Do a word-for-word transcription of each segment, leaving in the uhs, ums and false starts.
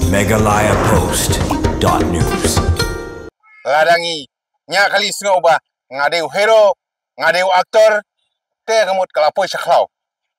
Meghalaya Post dot news. Lada ngi ñiah kali sngew ba nga dei u hero, nga dei u actor, te ka mut ka la poi sha khlaw.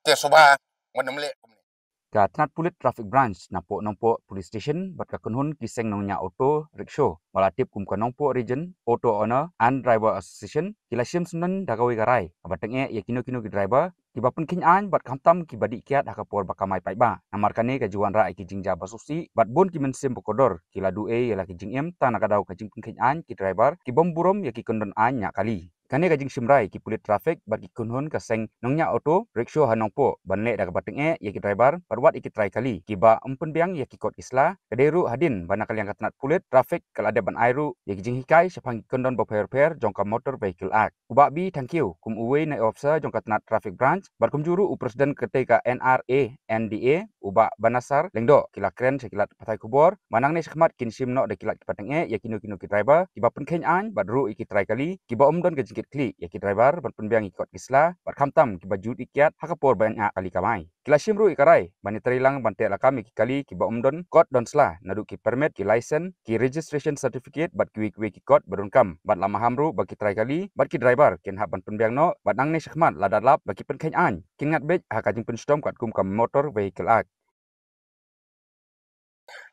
Te sngewbha ngan ym leh kumne. Ka tnat pulit Traffic Branch napoh Nongpoh Police Station bad ka kynhun ki seng nongñiah auto rickshaw ba la tip kum ka Nongpoh Region Auto Owner and Driver Association ki la shim syndon da kawei ka rai kaba tyngeh ïa kino kino ki driver kiba pynkheiñ aiñ bad khamtam kiba dih kiad ha ka por ba kamai paidbah. Namar kane ka ju wanrah ïa ki jingjia ba sngewsih bad bun ki mynsiem ba kordor ki la duh ei ïa la ki jingim tang na ka daw ka jingpynkheiñ aiñ ki driver ki bym burom ïa ki kyndon aiñ ñiah kali. Kane ka jingshim rai ki pulit traffic bad ki kynhun ka seng nongñiah auto rickshaw ha Nongpoh ban leh da kaba tyngeh ïa ki driver bad wat ïa ki trai kali kiba ym pynbiang ïa ki kot ki sla. Ka dei ruh hadien ba na ka liang ka tnat pulit traffic ka la dep ban ai ruh ïa ki jinghikai shaphang ki kyndon bapher bapher jong ka Motor Vehicle Act. U Bah B Thangkhiew kum uwei na officer jong ka tnat Traffic Branch bad kumjuh ruh u president katei ka N R A N D A u Bah Banasar Lyngdoh ki la kren sha ki lad pathai khubor ba nangne shakhmat kin shim noh da ki lad kiba tyngeh ïa kino kino ki driver kiba pynkheiñ aiñ bad ruh ïa ki trai kali kiba ym don ka jingkitkhlieh ïa ki driver ban pynbiang ïa ki kot ki sla bad khamtam kiba ju dih kiad ha ka por ba ñiah kali kamai. Ki la shim ruh ïa ka rai ban ïatrei lang ban teh lakam ïa ki kali kiba ym don kot don sla naduh ki permit, ki license, ki registration certificate bad kiwei kiwei ki kot ba donkam bad la maham ruh ba ki trai kali bad ki driver kin hap ban pynbiang noh bad nangne shakhmat lada lap ba ki pynkheiñ aiñ kin ngat beit ha ka jingpynshitom katkum ka Motor Vehicle Act.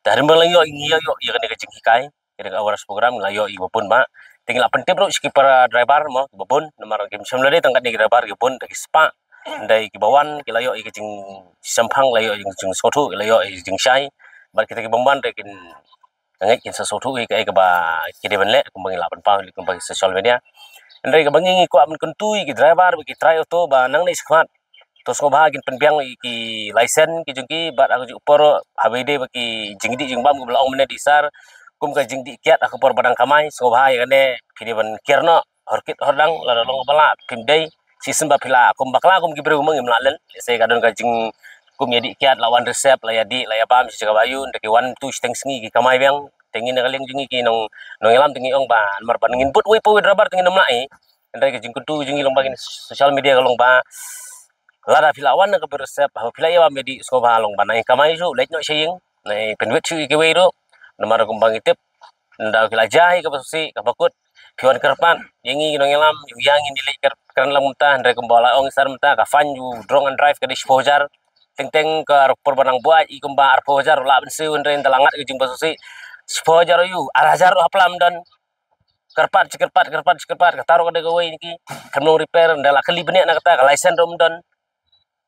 Te hadien ba la ïoh, ngi ïoh ïa kane ka jinghikai, kane ka awareness program la ïoh ïa kiba bun ba. Te ngi la pyntip ruh sha ki para driver mo kiba bun, namar kim shym la dei tang katne ki driver kiba bun, te ki spah. Hynrei kiba wan ki la ïoh ïa ka jingshemphang, la ïoh ïa ka jingsngewthuh, ki la ïoh ïa ka jingshai. Bad kita kiba wan te kin ngeit kin sa sngewthuh ïa kaei kaba ki dei ban leh kumba ngi la pynpaw kumba ki social media. Hynrei kaba ngi ngi kwah ban kyntu ïa ki driver bad ki trai auto ba nangne shakhmat to sngewbha kin pynbiang ïa ki license ki jong ki bad ha kajuh ka por haba ïadei bad ki jingdih jingbam kiba la ong mynne da i sir kum ka jingdih kiad ha ka por ba dang kamai sngewbha ïa kane phi dei ban kiar noh hor kit hor dang lada long ba lah phim dei shisien ba phi la kum bakla kum ki briew ma ngim lah len. Lehse ka don ka jing kum ïadih kiad la wan receive la ïadih la ïabam sha jaka ba ïoh da ki wan tu shiteng sngi ki kamai biang. Te ngi na ka liang jong ngi ki nong nongïalam te ngi ong ba namar ba ngin bud wei pa wei driver te ngin ym lah i. Hynrei ka jingkyntu jong ngi long ba kin social media ka long ba lada phi la wan na ka byrsa ba phi la ïa ba medi sngewbha long ba nai kamai shuh leit noh sha ïing nai pynwit shuh ïa kiwei ruh. Namar kumba ngi tip nda phi la jia hi kaba sngewsih kaba kut phi wan kyrpad ïa ngi nongïalam ïa ngi leit kyrpad kren lang mynta hynrei kumba la ong i sir mynta ka fine u drunk and drive ka dei shiphew hajar. Teng teng ka por ba nang buaid i kumba arphew hajar u lah ban siew hynrei nda la ngat ka jingba sngewsih shiphew hajar ïa u ar hajar u haplam don. Kyrpad shi kyrpad kyrpad shi kyrpad kata ruh ka dei kawei na ki. Kam long repair nda la kali bniah na kata ka license ruh ym don.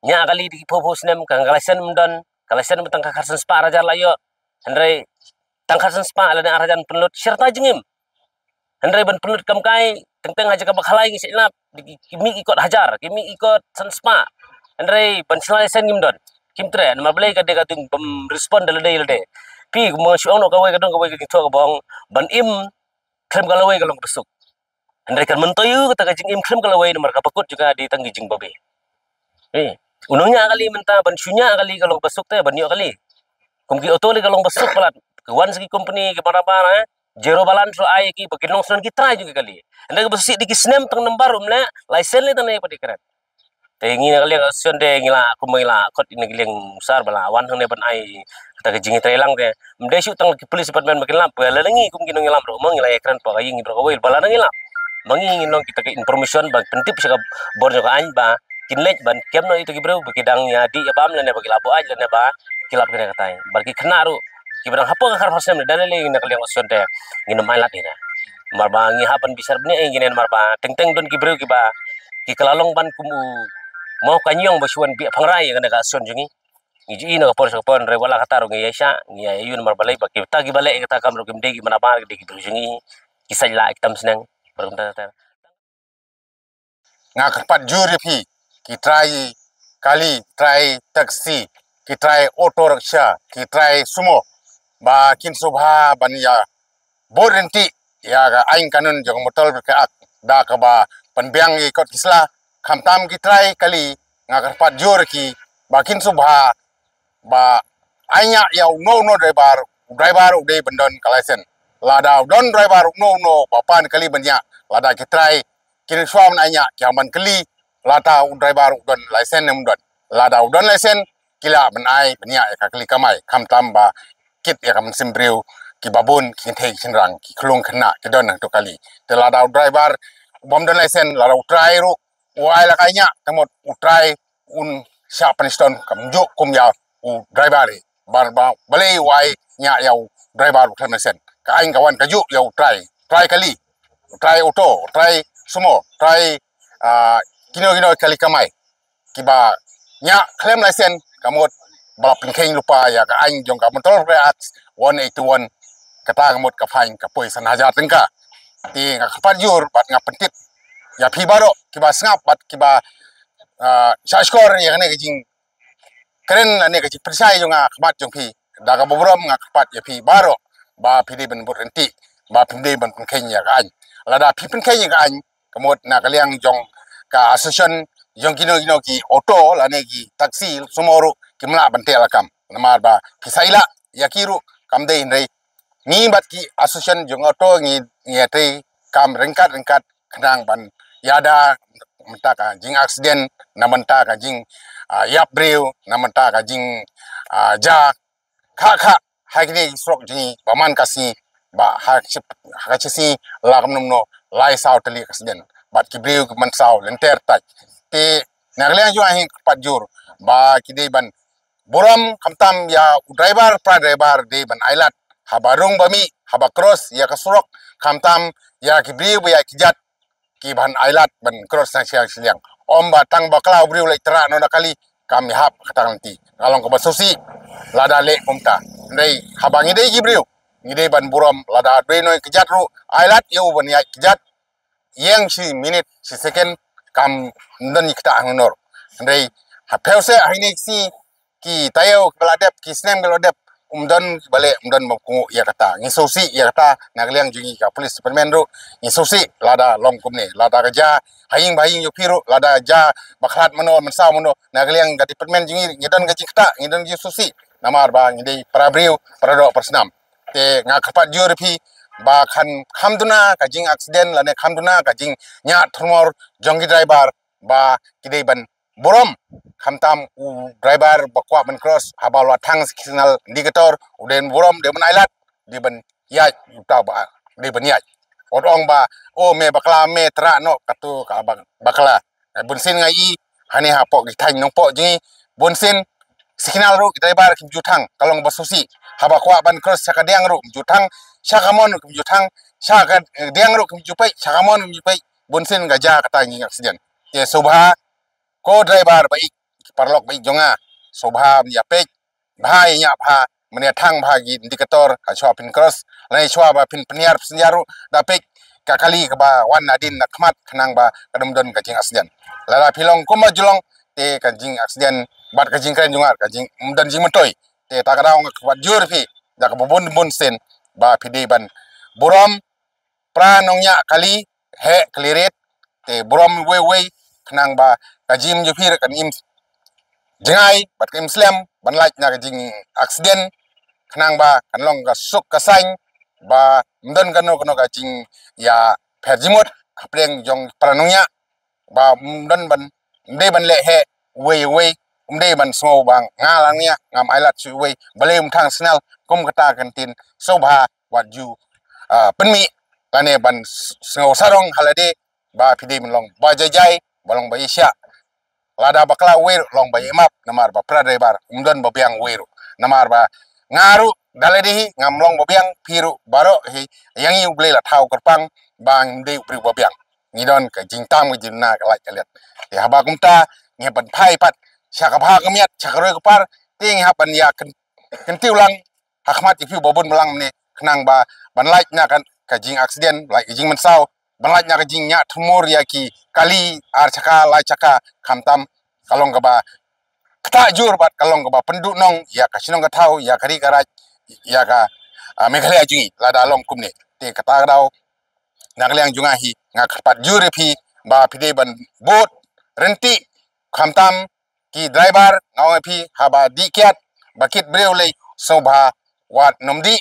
Ñiah kali da ki phew phew snem ka license ym don. Ka license ym tang ka khatsan spah ar hajar la ïoh. Hynrei tang khatsan spah lane ar hajar pynlut shi rta jingim. Hynrei ban pynlut kam kai teng teng ha jaka ba khalai ngi shu lap ki mih ki kot hajar ki mih ki kot san spah. Hynrei ban shu license ngim don. Kim treh namar balei ka dei ka ding bym respond da lade lade. Phi kumba shu ong noh kawei ka dong kawei ka jingthoh ka bong ban im khlem ka lawei ka long ka ba suk. Hynrei kan myntoi u kata ka jingim khlem ka lawei namar ka ba kut jong ka dei tang ki jingbabe. Eh, u nongñiah kali mynta ban shu ñiah kali ka long ba suk te ban ïoh kali. Kum ki auto lei ka long ba suk palat. Ki wan sha ki company ki barabara eh. Zero balance ruh ai ki ba ki nongshon ki trai jong ki kali. Hynrei ka ba suk dei ki snem tang number um leh license lei tang ne ba dei kren. Te ngi na ka liang ka session te ngi la kum ngi la kot ïa na ka liang u sir ba la wan hangne ban ai kata ka jingïatreilang te. Ym dei shu tang ki police department ba kin lap ba la ngi kum ki nongïalam ruh ma ngi la ïakren pa ka ïing baroh kawei ba la ngi lap. Ma ngi ngi long kita ka information ba pyntip sha ka bor jong ka aiñ ba kin leit ban kem noh ïa ki briew ba ki dang ïa dih ïa bam lane ba ki la buaid lane ba ki lap kane katai. Ba ki khynnah ruh kiba dang hapoh ka kharphar snem da lei ngi na ka liang ka session te ngin ym ailad ïa. Namar ba ngi hap ban bishar bniah ïa ngi ne namar ba teng teng don ki briew kiba ki ka la long ban kum u mo ka ñiong ba shu wan biah phangrang ïa kane ka session jong ngi. Ngi ju i na ka por sha ka por hynrei wat la kata ruh ngi ïaishah ngi ïa ïoh namar balei ba kita kiba leh ïa kata kam ruh kim dei ki manabar ki dei ki briew jong ngi ki sait lah ki tam sneng. Baroh kumta ter. Nga kyrpad jur ïa phi ki trai kali, trai taxi, ki trai auto rickshaw, ki trai sumo ba kin sngewbha ban ïa bud ryntih ïa ka aiñ kanun jong ka Motor Vehicle Act da kaba pynbiang ïa ki kot ki sla khamtam ki trai kali. Nga kyrpad jur ïa ki ba kin sngewbha ba ai ñiah ïa uno uno driver, u driver u dei ban don ka license. Lada u don driver uno uno ba pan kali ban ñiah, lada ki trai kin shuwa ban ai ñiah ki hap ban kylli lada u driver u don license ne ym don. Lada u don license ki lah ban ai ban ñiah ïa ka kali kamai khamtam ba kit ïa ka mynsiem briew, kiba bun ki kynthei ki shynrang, ki khlung khynnah ki don hangto kali. Te lada u driver u bym don license, lada u trai ruh u ai la ka ñiah, te mut u trai un shah pynshitom kumjuh kum ïa u driver hi. Ba, ba, balei u ai ñiah ïa u driver u khlem license? Ka aiñ ka wan kajuh ïa u trai, trai kali, u trai auto, u trai sumo, u trai, ah, kino kino kali kamai, kiba ñiah khlem license, ka mut ba la pynkheiñ lypa ïa ka aiñ jong ka Motor Vehicle Act one eighty-one, kata ka mut ka fine ka poi san hajar tyngka. Te nga kyrpad jur bad nga pyntit ïa phi baroh kiba sngap bad kiba, ah, shahshkor ïa kane ka jingkren lane ka jingpynshai jong nga ha khmat jong phi. Da kaba burom nga kyrpad ïa phi baroh ba phi dei ban bud ryntih, ba phi dei ban pynkheiñ ïa ka aiñ. Lada phi pynkheiñ ïa ka aiñ, ka mut na ka liang jong ka association jong kino kino ki auto lane ki taxi sumo ruh kim lah ban teh lakam. Namar ba phi sa ïa lah ïa ki ruh kam dei, hynrei ngi bad ki association jong auto ngi, ngi ïatrei kam ryngkat ryngkat khnang ban ïada na bynta ka jing accident, na bynta ka jing, ah, ïap briew, na bynta ka jing, ah, ja kha kha ha kine ki surok jong ngi ba man ka sngi, ba ha ka shi, ha ka shi sngi la kumno kumno lai saw tylli accident bad ki briew ki man saw lynter tait. Te na ka liang jong nga hi nga kyrpad jur ba ki dei ban burom, khamtam ïa u driver, para driver dei ban ailad haba rung ba mih, haba cross ïa ka surok, khamtam ïa ki briew ba ïaid kjat, ki ban ailad ban cross na shiliang shiliang. Ym ba tang bakla u briew leit tyrah noh na kali, kam ïahap kata ka lynti. Ka long kaba sngewsih lada leh kumta. Hynrei haba ngi dei ki briew, ngi dei ban burom, lada dei noh ïaid kjat ruh, ailad ïa u ban ïaid kjat, ïeng shi minit shi second, kam don ïa kata hangne. Hynrei ha phew seh ha kine ki sngi, ki taïew kiba la dep, ki snem kiba la dep, um don ba leh, um don ba kohnguh ïa kata. Ngi sngewsih ïa kata na ka liang jong ngi ka police department ruh. Ngi sngewsih lada long kumne, lada ka ja ha ïing ba ha ïing jong phi ruh, lada ja ba khlad mano mynsaw mano, na ka liang ka department jong ngi, ngi don ka jingktah, ngi don ka jingsngewsih. Namar ba ngi dei para briew, para doh para snam. Te nga kyrpad jur ïa phi ba kan kham duna ka jing accident lane kham duna ka jingñiah thurmur jong ki driver, ba ki dei ban burom, khamtam u driver ba kwah ban cross, haba la thang signal indicator, u dei ban burom, dei ban ailad, dei ban ïaid, uta ba dei ban ïaid. Wat ong ba, "Oh, me bakla, me tyrah noh," kato ka ba-, bakla. Bunsien nga i hangne hapoh ki thaiñ Nongpoh jong ngi, bunsien signal ruh ki driver kim ju thang, ka long ba sngewsih. Haba kwah ban cross sha ka diang ruh kim ju thang, sha ka mon ruh kim ju thang, sha ka diang ruh kim ju peit, sha ka mon ruh kim ju peit. Bunsien ka ja kata ka jing accident. Te sngewbha, ko driver ba ïeit, paralok ba ïeit jong nga, sngewbha ban ïa peit bha, ïa ñiah bha, ban ïa thang bha ki indicator ha shuwa phin cross, lane shuwa ba phin pynhiar passenger ruh, da peit ka kali kaba wan nadien na khmat khnang ba kan ym don ka jing accident. Lada phi long kumba ju long, te ka jing accident bad ka jingkren jong nga ka jing, ym don jingmyntoi. Te ta ka daw nga kyrpad jur ïa phi da kaba bun bun sien ba phi dei ban burom, para nongñiah kali, heh kali rit, te burom uwei uwei, khnang ba ka jingim jong phi ruh kan im jngai bad kan im slem ban lait na ka jing accident, khnang ba kan long ka suk ka saiñ, ba ym don kano kano ka jingïapher jingmut hapdeng jong para nongñiah, ba ym don ban, ym dei ban leh heh uwei uwei, ym dei ban sngew ba nga la nongñiah, ngam ailad shuh uwei, balei um thang signal, kum kata ka ktien. Sngewbha wat ju, ah, pynmih lane ban s-, sngew sarong ha lade, ba phi dei ban long ba jai jai, ba long ba ïashiah. Lada bakla uwei ruh long ba ïa map, namar ba para driver um don ba biang uwei ruh. Namar ba nga ruh da lade hi ngam long ba biang, phi ruh baroh hi, ïa ngi U Blei la thaw kyrpang ba ngim dei u briew ba biang. Ngi don ka jingtam, ka jingduna, ka lait ka liat. Te haba kumta ngi hap ban phai pat sha ka bha ka miat, sha ka roi ka par, te ngi hap ban ïa kyn-, kyntiew lang ha khmat ïa phi ba bun balang mynne, khnang ba ban lait na ka, ka jing accident, lait ka jingmynsaw, ban lait na ka jingñiah thurmur ïa ki kali ar chaka, lai chaka, khamtam ka long kaba ktah jur bad ka long kaba pynduhnong ïa ka shnong ka thaw, ïa ka ri ka raij, ïa ka, ah, Meghalaya jong ngi lada long kumne. Te kata ka daw na ka liang jong nga hi nga kyrpad jur ïa phi ba phi dei ban bud ryntih, khamtam ki driver, nga ong ïa phi, haba dih kiad ba kit briew lei, sngewbha wat nym dih,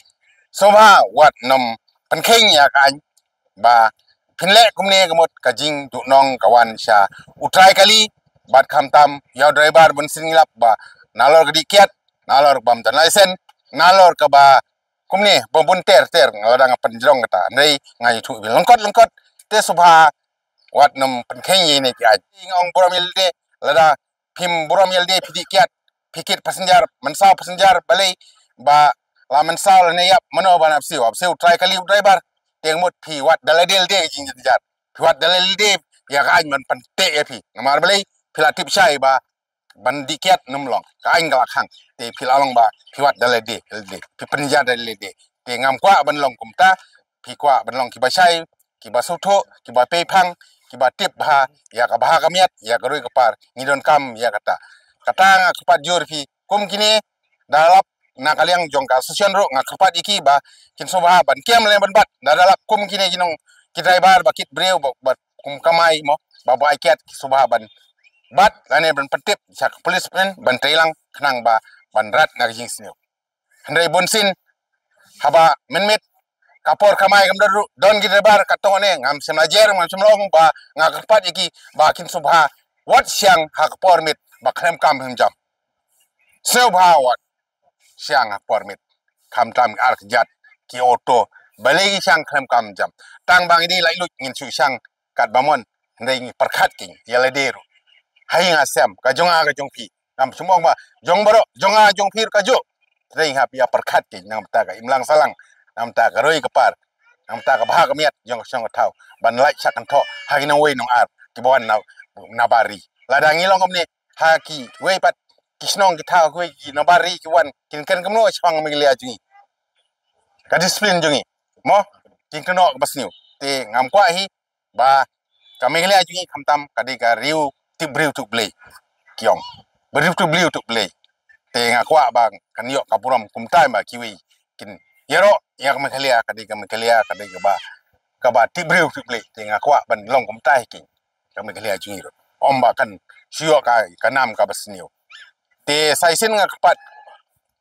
sngewbha wat nym pynkheiñ ïa ka aiñ, ba phin leh kumne ka mut ka jingduhnong ka wan sha u trai kali bad khamtam ïa u driver. Bunsien ngi lap ba nalor ka dih kiad, nalor bam don license, nalor kaba kumne ba bun ter ter, lada nga pynjrong kata, hynrei nga ïathuh ïa phi lyngkot lyngkot. Te sngewbha wat nym pynkheiñ ïa ine ki aiñ. Nga ong burom ïalade, lada phim burom ïalade, phi dih kiad, phi kit passenger, mynsaw passenger, balei ba la mynsaw lane ïap, mano ban ap siew, ap siew u trai kali u driver. Te mut phi wad da lade lade ka jingjynjar, phi wad da lade lade ïa ka aiñ ban pynteh ïa phi. Namar balei? Phi la tip shai ba ban dih kiad nym long, ka aiñ ka la khang. Te phi la long ba phi wad da lade lade, phi pynjynjar da lade. Te ngam kwah ban long kumta. Phi kwah ban long kiba shai, kiba sngewthuh, kiba peiphang, kiba tip bha ïa ka bha ka miat, ïa ka roi ka par. Ngi donkam ïa kata. Kata nga kyrpad jur phi, kum kine, da lap na ka liang jong ka association ruh nga kyrpad ïa ki ba kin sngewbha ban kem lem ban bat, da da lap kum kine ki nong, ki driver ba kit briew ba, ba kum kamai mo, ba ba ai kiad, ki sngewbha ban bat lane ban pyntip sha ka police ban, ban treilang khnang ba ban rat na ka jingsniew. Hynrei bunsien haba mynmiet ka por kamai kam don ruh, don ki driver ka tong ne, ngam shym la jer, ngam shym la ong, ba nga kyrpad ïa ki ba kin sngewbha wat shang ha ka por miet ba khlem kam khlem jam. Sngewbha wat shang ha ka por miet. Khamtam ar kjat ki auto, balei ki shang khlem kam jam? Tang ba ngi dei laitluid ngin shu shang katba mon, hynrei ngi pyrkhat keiñ ïalade ruh. Ha ïing ha sem, ka jong nga ka jong phi, ngam shym ong ba jong baroh, jong nga jong phi ruh kajuh. Hynrei ngi hap ïa pyrkhat keiñ na ka bynta ka imlang sahlang, na ka bynta ka roi ka par, na ka bynta ka bha ka miat jong ka shnong ka thaw, ban lait shah kynthoh ha ki nongwei nongar kiba wan na, na bar ri. Lada ngi long kumne, ha kiwei pat ki shnong ki thaw, kiwei ki na bar ri ki wan, kin kren kumno shaphang Meghalaya jong ngi? Ka discipline jong ngi mo, kin kynnoh kaba sniew. Te ngam kwah hi ba ka Meghalaya jong ngi khamtam ka dei ka riew tip briew tip Blei, ki ong, ba riew tip briew tip Blei. Te nga kwah ba kan ïoh ka burom kumta ba kiwei kin ïaroh ïa ka Meghalaya ka dei ka Meghalaya ka dei kaba, kaba tip briew tip Blei. Te nga kwah ban long kumta hi keiñ ka Meghalaya jong ngi ruh, ym ba kan shu ïoh ka, ka nam kaba sniew. Te sa shisien nga kyrpad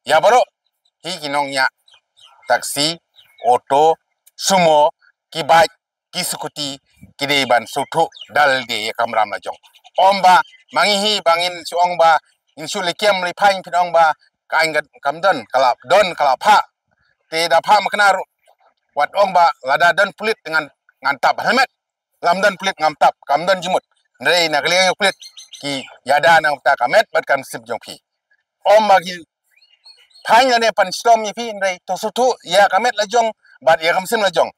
ïa baroh hi ki nongñiah taxi, auto, sumo, ki bike, ki scooty, ki dei ban sngewthuh da lade ïa ka kamram la jong. Ym ba ma ngi hi ba ngin shu ong ba ngin shu leit kem leit phaiñ, phin ong ba ka aiñ kam don, ka la don, ka la phah. Te da phah makna ruh, wat ong ba lada don pulit ngan, ngan tap helmet, lam don pulit ngam tap, kam don jingmut. Hynrei na ka liang ïa u pulit, ki ïada na ka bynta ka met bad ka mynsiem jong phi. Ym ba ki phaiñ lane pynshitom ïa phi, hynrei to sngewthuh ïa ka met la jong bad ïa ka mynsiem la jong.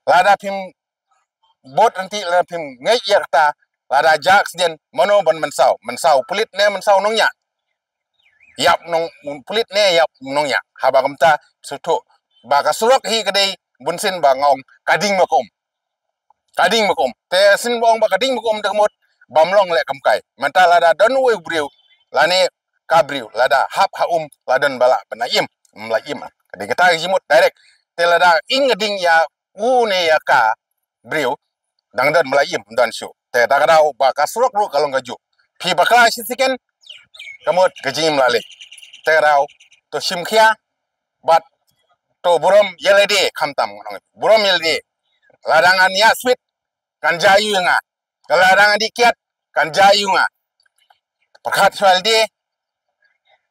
Lada phim bud ryntih, lada phim ngeit ïa kata, lada jia accident, mano ban mynsaw? Mynsaw pulit ne mynsaw nongñiah? Ïap nong, pulit ne ïap nongñiah? Haba kumta sngewthuh ba ka surok hi ka dei bunsien ba nga ong ka ding ba ka um. Ka ding ba ka um. Te shisien ba ong ba ka ding ba ka um te ka mut bym long leh kam kai. Mynta lada don uwei u briew lane ka briew, lada hap ha um, la don ba lah ban la im, ym la im. Ka dei kata ka jingmut direct. Te lada ing ka ding ïa u ne ïa ka briew, dang don ba la im, don shuh. Te kata ka daw ba ka surok ruh ka long kajuh. Phi bakla shi second, ka mut ka jingim la leit. Te ka daw to shim khia bad to burom ïalade khamtam, burom ïalade. Lada ngan ïa speed kan jia ïa nga, lada ngan dih kiad kan jia ïa nga. Pyrkhat shuwa ïalade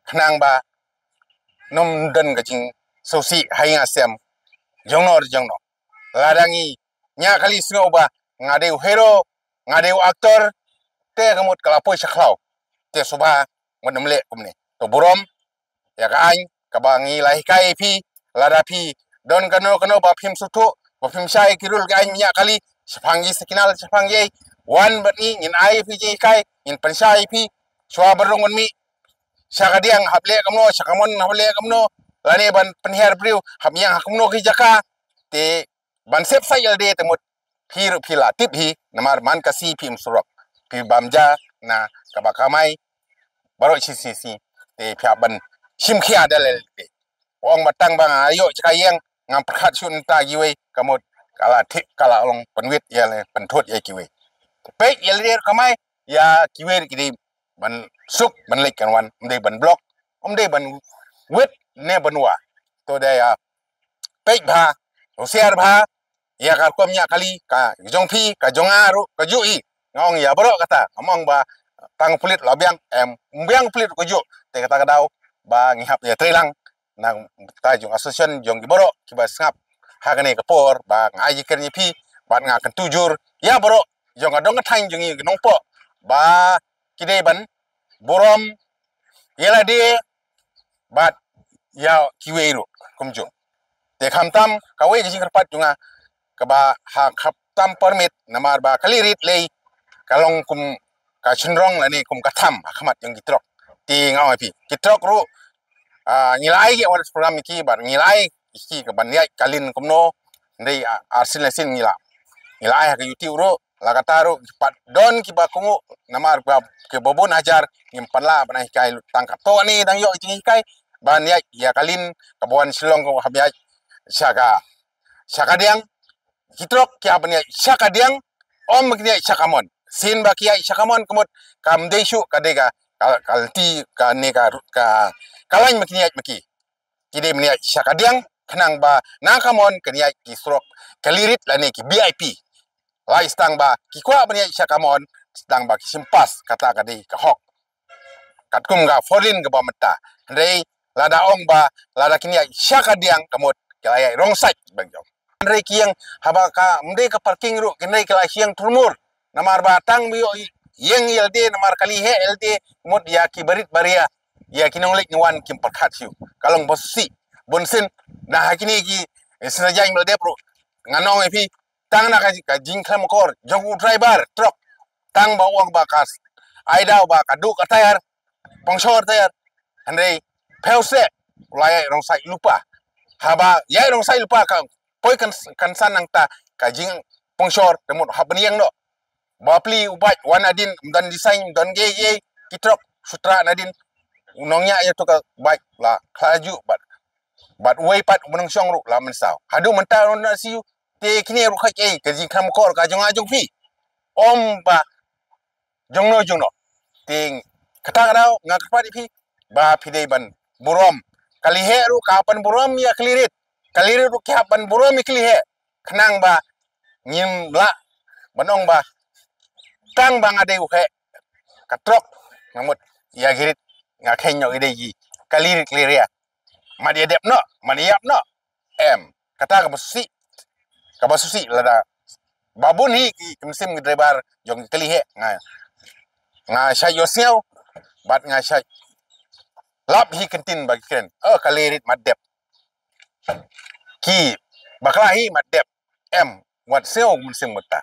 khnang ba nym don ka jingsngewsih ha ïing ha sem jong no jong no. Lada ngi ñiah kali sngew ba nga dei u hero, nga dei u actor, te ka mut ka la poi sha khlaw. Te sngewbha wat nym leh kumne. To burom ïa ka aiñ kaba ngi la hikai ïa phi. Lada phi don kano kano ba phim sngewthuh, ba phim shai ki rule ka aiñ ñiah kali, shaphang ki signal, shaphang ki ei, wan bad ngi, ngin ai ïa phi jinghikai, ngin pynshai ïa phi. Shuwa ban rung ban mih sha ka diang hap leh kumno, sha ka mon hap leh kumno, lane ban pynhiar briew hap ñiah ha kumno ki jaka. Te ban sep sa ïalade te mut phi ruh phi la tip hi, namar man ka sngi phim surok, phi bam ja na kaba kamai baroh shi sngi. Te phi hap ban shim khia da lade. Ong ba tang ba nga ïoh jaka ïeng, ngam pyrkhat shuh nangta kiwei, ka mut ka la thik, ka la long pynwit ïa le, pynthut ïa kiwei. Peit ïalade ruh kamai ïa kiwei ruh ki dei ban suk ban leit kan wan, ym dei ban block, ym dei ban wit ne ban wah. To da ïa peit bha, husiar bha ïa ka rukom ñiah kali, ka jong phi, ka jong nga ruh kajuh hi. Nga ong ïa baroh kata, ngam ong ba tang pulit la biang, em, ym biang pulit ruh kajuh. Te kata ka daw ba ngi hap ïa treilang na ka bynta jong association jong ki baroh kiba sngap ha kane ka por, ba nga ai jingkren ïa phi bad nga kyntu jur ïa baroh jong ka dong ka thaiñ jong ngi ki nongpoh ba ki dei ban burom ïa lade bad ïa kiwei ruh kumjuh. Te khamtam kawei ka jingkyrpad jong nga kaba ha khaptam permit namar ba ka lirit lei ka long kum ka shynrong lane kum ka tham ha khmat jong ki trok. Te nga ong ïa phi ki trok ruh, ah, ngi la ai ki awareness program ïa ki bad ngi la ai ïa ki ka ban ïaid ka lin kumno. Hynrei, ah, arsien lane sien ngi la, ngi la ai ha ka YouTube ruh. La kata ruh ki pat don kiba kohnguh namar ba kiba bun hajar ngim pat lah ban hikai lut tang katto ne dang ïoh jinghikai ban ïaid ïa ka lin kaba wan Shillong ka hap ïaid sha ka, sha ka diang. Ki trok ki hap ban ïaid sha ka diang, ym ba kin ïaid sha ka mon. Sien ba ki ïaid sha ka mon ka mut kam dei shuh ka dei ka, ka, ka lynti ka ne ka, ka, ka lain ba kin ïaid ma ki. Ki dei ban ïaid sha ka diang khnang ba na ka mon kan ïaid ki surok ka lirit lane ki V I P. Lai sdang ba ki kwah ban ïaid sha ka mon sdang ba ki shim pass, kata ka dei ka hok. Katkum ka four lane kaba mynta. Hynrei lada ong ba lada kin ïaid sha ka diang ka mut ki la ïaid wrong side ban jong. Hynrei ki ïeng haba kam dei ka parking ruh, hynrei ki la ïeng thurmur. Namar ba tang ba ïoh ïeng ïa lade namar kali heh ïa lade mut ïa ki barit baria ïa ki nongleit nongwan kim pyrkhat shuh. Ka long ba shisha. Bun sien na ha kine ki, eh, sna jaiñ ba la dep ruh. Nga ong ïa phi tang na ka, ka jingkhlem akor jong u driver trok. Tang ba u ong ba ka ai daw ba ka duh ka tyre, puncture tyre. Hynrei phew seh u la ïaid wrong side lypa. Haba ïaid wrong side lypa ka poi kan, kan san nangta ka jingpuncture te mut hap ban ïeng noh. Bapli u bike wan nadien, ym don design, ym don kiei kiei, ki trok shu trah nadien. U nongñiah ïa tu ka bike la khlad juh bad, bad uwei pat u nongshong ruh la mynsaw. Haduh mynta u nongñiah siu, te kine ruh ka ei ka jingkhlem akor ka jong nga jong phi. Ym ba jongno jongno. Te kata ka daw nga kyrpad ïa phi ba phi dei ban burom. Kali heh ruh ka hap ban burom ïa kali rit. Kali rit ruh ki hap ban burom ïa kali heh. Khnang ba ngim lah ban ong ba tang ba nga dei u heh ka trok nga mut ïa ki rit nga kheiñ noh ïa ki dei ki kali rit kali ria. Mat ïa dep noh, mat ïa ïap noh. Em, kata kaba shisha, kaba shisha lada ba bun hi ki mynsiem ki driver jong ki kali heh nga, nga shait ïohsngew bad nga shait lap hi ktien ba ki kren. Oh, kali rit mat dep. Ki bakla hi mat dep. Em, wat siew mynsiem mynta.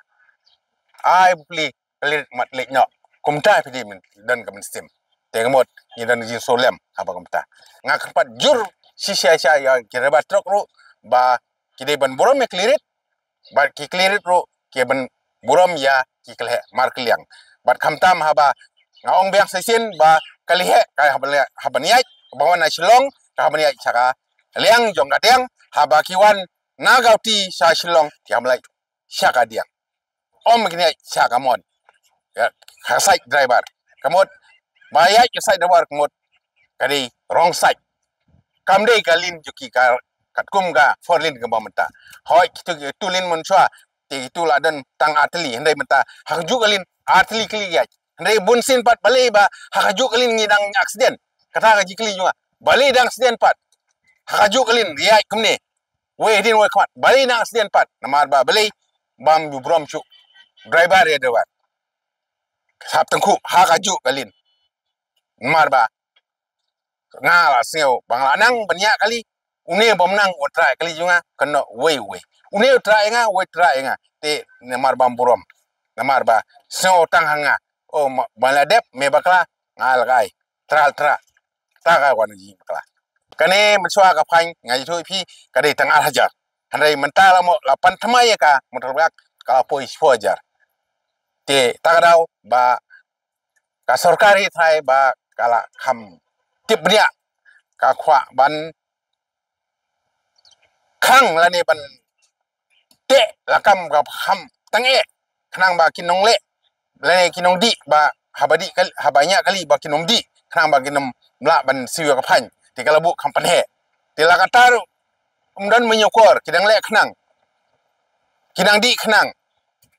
Ai bapli kali rit mat leit noh. Kumta phi dei myn, don ka mynsiem. Te ka mut ngi don jingsngewlem haba kumta. Nga kyrpad jur shisha shisha ïa ki driver trok ruh ba ki dei ban burom ïa kali rit. Bad ki kali rit ruh ki ban burom ïa ki kali heh markylliang. Bad khamtam haba nga ong biang shisien ba kali heh ka haba ïaid, haba ïaid ba wan na Shillong ka haba ïaid sha ka liang jong ka diang, haba ki wan na Guwahati sha Shillong ki haba ïaid sha ka diang. Ym kin ïaid sha ka mon. Ïa, ka side driver. Ka mut ba ïaid ka side driver ka mut ka dei wrong side. Kam dei ka lane jong ki ka katkum ka four lane kaba mynta. Hooid kitu, kitu lane mynshuwa te kitu la don tang ar tylli, hynrei mynta ha kajuh ka lane ar tylli kali ïaid. Hynrei bun sien pat balei ba ha kajuh ka lane ngi dang accident. Kata ka jingkylli jong nga. Balei dang accident pat ha kajuh ka lane ïaid kumne. Wei hadien wei khmat balei nang accident pat namar ba balei bam ju burom shuh driver ïa driver. Sap tengkhu ha kajuh ka lane. Namar ba nga la sngew ba nga la nang ban ïa kali. Une bym nang u trah kali jong nga kano wei wei. Une u trah ïa nga, wei trah ïa nga. Te namar bam burom. Namar ba sngew tang ha nga. Oh, ma, ba la dep me bakla nga la kai. Trah trah. Ta ka wan ji bakla. Kane mynshuwa ka fine nga ïathuh ïa phi ka dei tang ar hajar. Hynrei mynta la mo la pan thymmai ïa ka motor bike ka la poi shiphew hajar. Te ta ka daw ba ka sorkar hi trai ba ka la kham tip bniah ka khwah ban khang lane ban teh la kam ka kham tang eh khnang ba ki nongleh lane ki nongdih ba haba dih kal-, haba ñiah kali ba kin ym dih khnang ba kin ym lah ban siew ïa ka fine. Te ka la buh kham pynheh. Te la katta ruh ym don mynñiewkor ki dang leh khnang. Ki dang dih khnang.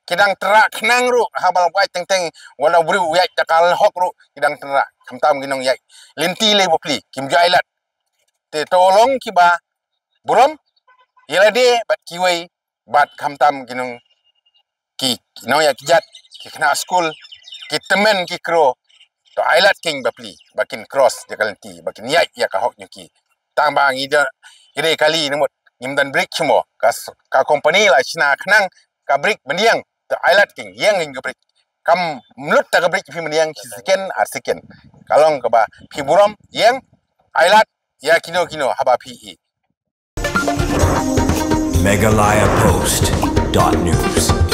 Ki dang trah khnang ruh haba la buaid teng teng wat la u briew u ïaid da ka hok ruh ki dang trah. Khamtam ki nongïaid lynti lei bapli kim ju ailad. Te to long kiba burom ïa lade bad kiwei, bad khamtam ki nong, ki nongïakhun jait, ki khynnah skul, ki tymmen ki kro. To ai lad keiñ bapli ba kin cross ïa ka lynti, ba kin ïaid ïa ka hok jong ki. Tang ba ngi da, ngi dei kali namut ngim don brake hi mo. Ka s-, ka company la shna khnang ka brake mynjur. To ai lad keiñ, ïeng keiñ ka brake. Kam mut ta ka brake phi mynjur shi second, ar second. Ka long kaba phi burom, ïeng, ai lad ïa kino kino haba phi i. Meghalaya Post dot news.